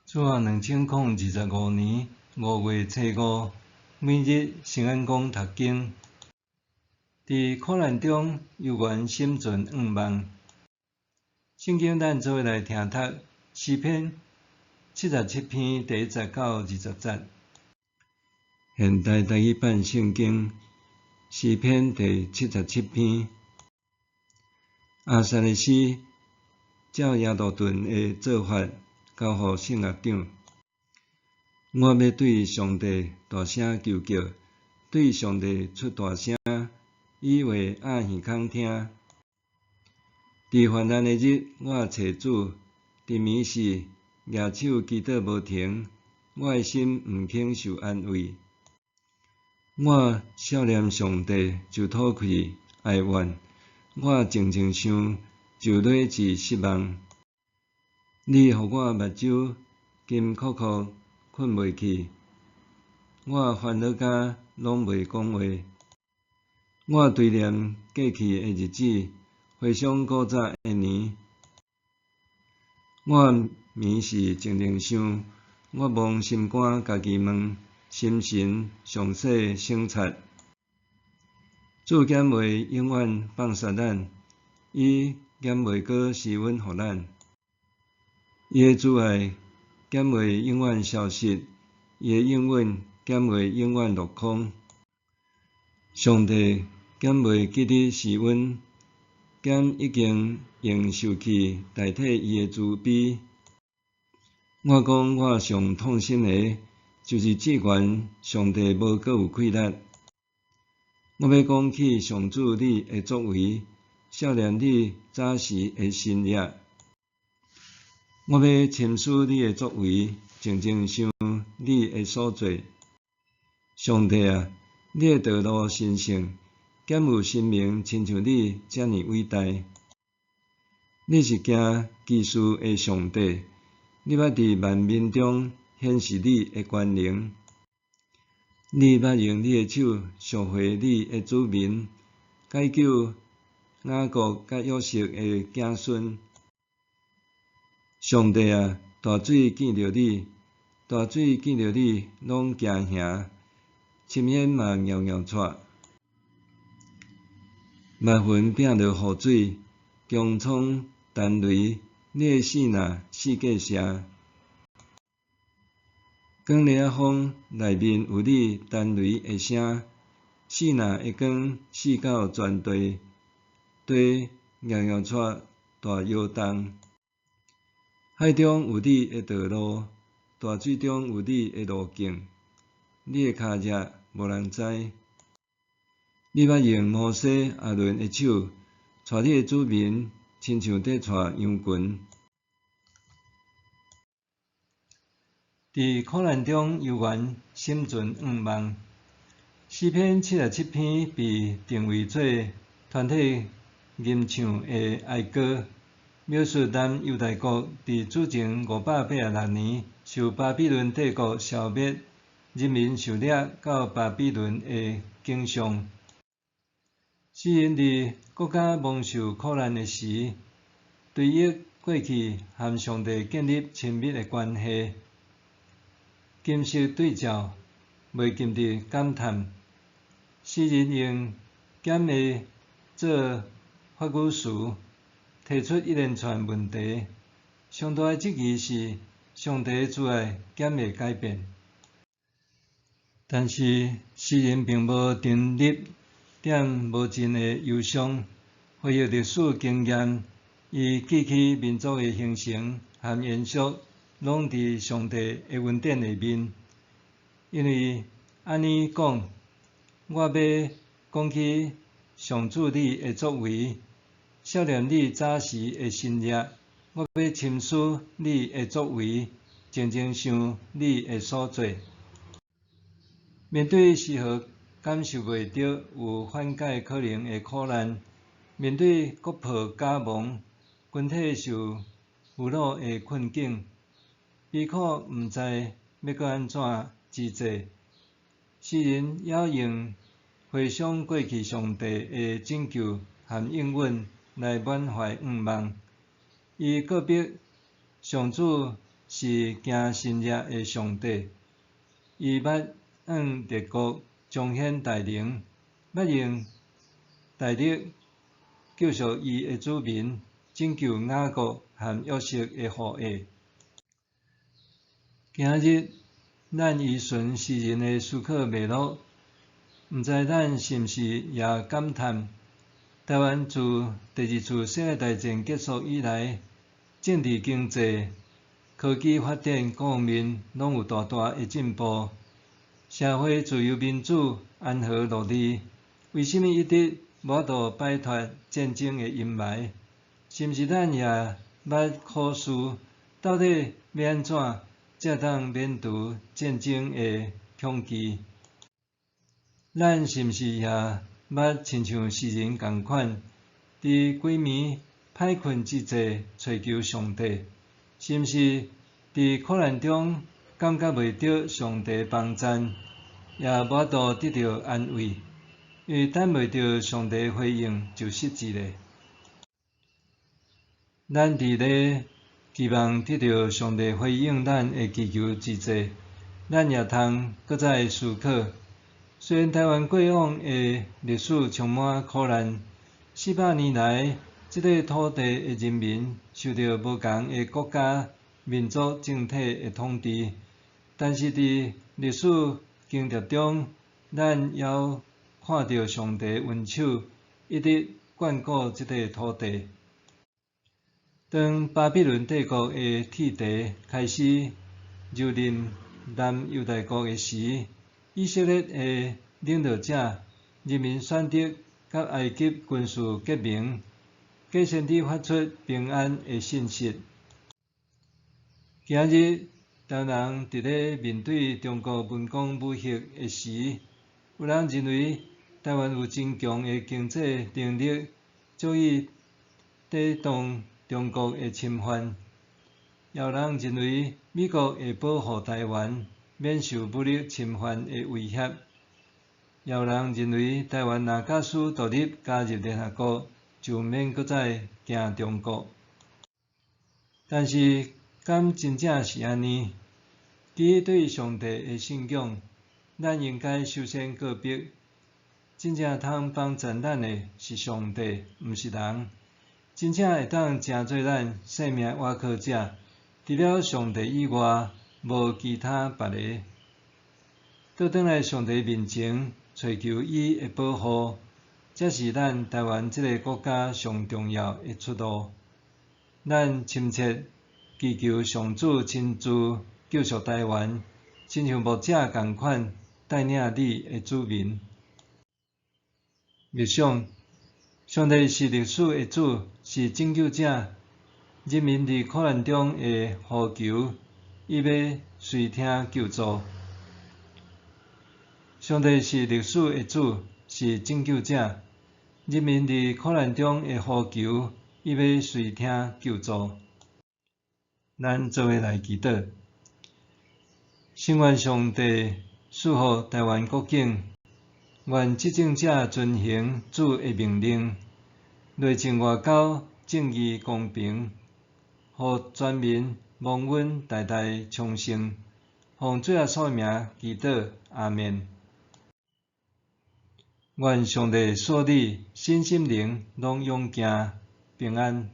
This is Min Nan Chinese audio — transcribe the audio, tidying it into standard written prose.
主後2025年5月初五，每日聖安講讀經。佇苦難中猶原心存向望。聖經咱做伙來聽讀詩篇77篇第1節到20節。現代台語版聖經詩篇第七十七篇，亞薩的詩，照耶杜頓的做法，交予聖樂長。我欲對上帝大聲求叫，對上帝出大聲，伊會掩耳孔聽。佇患難的日，我揣主；佇暝時，舉手祈禱無停，我的心毋肯受安慰。我數念上帝，就吐氣哀怨；我靜靜想，就落佇失望。你予我目睭金箍箍睏袂去，我煩惱甲攏袂講話。我追念過去的日子，回想古早的年。我暝時靜靜想，我摸心肝家己問，心神詳細省察。主敢會永遠放殺咱，伊敢袂閣施恩予咱。伊的慈愛敢會永遠消失，伊的應允敢會永遠落空。上帝敢袂記得施恩，敢已經用受氣代替伊的慈悲。我講我上痛心的，就是至懸上帝無閣有氣力。我欲講起上主你的作為，數念你早時的神蹟。我欲深思你的作為，靜靜想你的所作。上帝啊，你的道路神聖，敢有神明親像你遮爾偉大？你是行奇事的上帝，你捌佇萬民中顯示你的權能。你捌用你的手贖回你的子民，解救雅各佮約瑟的子孫。上帝啊，大水見著你，大水見著你，攏驚嚇，深淵嘛搖搖掣。密雲摒落雨水，穹蒼彈雷，你的爍爁四界射。光烈仔風內面有你彈雷的聲，爍爁的光四到全地，地搖搖掣大搖動。海中有你的道路，大水中有你的路徑，你的跤跡無人知。你捌用摩西、亞倫的手，帶你的子民，親像佇帶羊群。佇苦難中猶原心存向望。詩篇七十七篇被定位做團體吟唱的哀歌。描述南猶大國佇主前586年受巴比倫帝國消滅，人民受掠到巴比倫的景象。詩人佇國家蒙受苦難的時，追憶過去和上帝建立親密的關係，今昔對照，袂禁得感嘆。詩人用敢會做法語詞，提出一連串問題，上大的質疑是：上帝的慈愛敢會改變？但是詩人並無沉溺佇無盡的憂傷，回憶歷史經驗，伊記起民族的形成和延續，攏佇上帝的恩典下面。因為按呢講，我欲講起上主你的作為。數念你早時的神蹟，我欲深思你的作為，靜靜想你的所作。面對絲毫感受袂著有緩解可能的苦難，面對國破家亡、群體受俘虜的困境，悲苦毋知欲閣按怎之際，詩人猶用回想過去上帝的拯救和應允來滿懷向望。伊告白上主是行神蹟的上帝，伊捌向列國彰顯大能，捌用大力救贖伊的子民，拯救雅各和約瑟的後裔。今日咱依循詩人的思考脈絡，毋知咱是毋是也感嘆，台灣自第二次世界大戰結束以來，政治經濟、科技發展各方面攏有大大的進步，社會自由民主安和樂利，為啥物一直無法度擺脫戰爭的陰霾？是毋是咱也捌苦思，到底欲按怎才會當免除戰爭的恐懼？咱是毋是也捌親像詩人仝款，佇規暝歹睏之際揣求上帝？是毋是佇苦難中感覺袂著上帝幫贊，也無法度得著安慰，因為等袂著上帝回應就失志咧？咱佇咧期望得著上帝回應咱的祈求之際，咱也通閣再思考。雖然台灣過往的歷史充滿苦難，400年來，這塊土地的人民受著無仝的國家、民族政體的統治，但是佇歷史經歷中，咱猶看著上帝恩手一直眷顧這塊土地。當巴比倫帝國的鐵蹄開始蹂躪南猶大國的時，以色列的領導者人民選擇佮埃及軍事結盟，假先知發出平安的信息。今日台灣人佇咧面對中國文攻武嚇的時，有人認為台灣有真強的經濟能力，足以抵擋中國的侵犯。也有人認為美國會保護台灣，免受武力侵犯的威脅。也有人認為台灣若假使獨立加入聯合國，就免閣再驚中國。但是，敢真正是按呢？基於對上帝的信仰，咱應該首先告白，真正通幫贊咱的是上帝，毋是人。真正會當成做咱性命倚靠者，除了上帝以外，無其他別个。倒轉來上帝面前，揣求伊的保護，才是咱台灣這个國家上重要的出路。咱深切祈求上主親自救贖台灣，親像牧者仝款帶領你的子民。默想，上帝是歷史的主，是拯救者，人民佇苦難中的呼求，伊欲垂聽救助。上帝是歷史的主，是拯救者，人民佇苦難中的呼求，伊欲垂聽救助。咱做伙來祈禱，聖願上帝賜福台灣國境，願執政者遵行主的命令，內政外交正義公平，予全民蒙恩代代昌盛。奉主耶穌名祈禱，阿們。願上帝賜你身心靈攏勇健平安。